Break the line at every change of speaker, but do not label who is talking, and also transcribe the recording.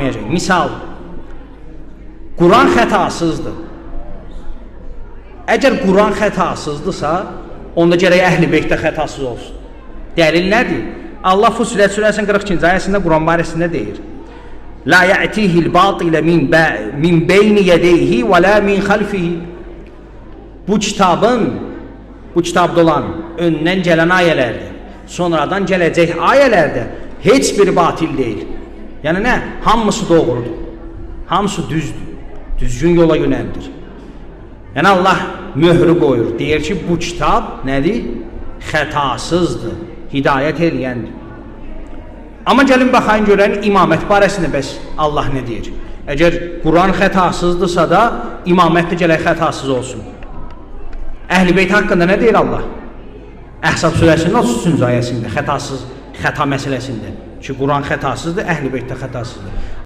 eləyəcək. Misal, Quran xətasızdır. Əgər Quran xətasızdırsa, onda gərək Əhl-i Beyt də xətasız olsun. Dəlil nədir? Allah Fussilet surəsinin 42-ci ayəsində Quran barəsində deyir. La ya'tihil batilə min beyni yedeyhi və la min xalfihi. Bu kitabın, bu kitabda olan öndən gələn ayələrdə, sonradan gələcək ayələrdə heç bir batil deyil. Yəni nə? Hamısı doğrudur. Hamısı düzdür. Düzgün yola yönəldir. Yəni Allah möhrü qoyur. Deyir ki, bu kitab nədir? Xətasızdır. Hidayət eləyəndir. Amma gəlin baxayın görən imamət barəsində bəs Allah nə deyir? Əgər Quran xətasızdırsa da imamət də gərək xətasız olsun. Əhl-i Beyt haqqında nə deyir Allah? Əhzab surəsinin 33-cü ayəsində xətasız, xəta məsələsində ki, Quran xətasızdır, Əhl-i Beyt də xətasızdır.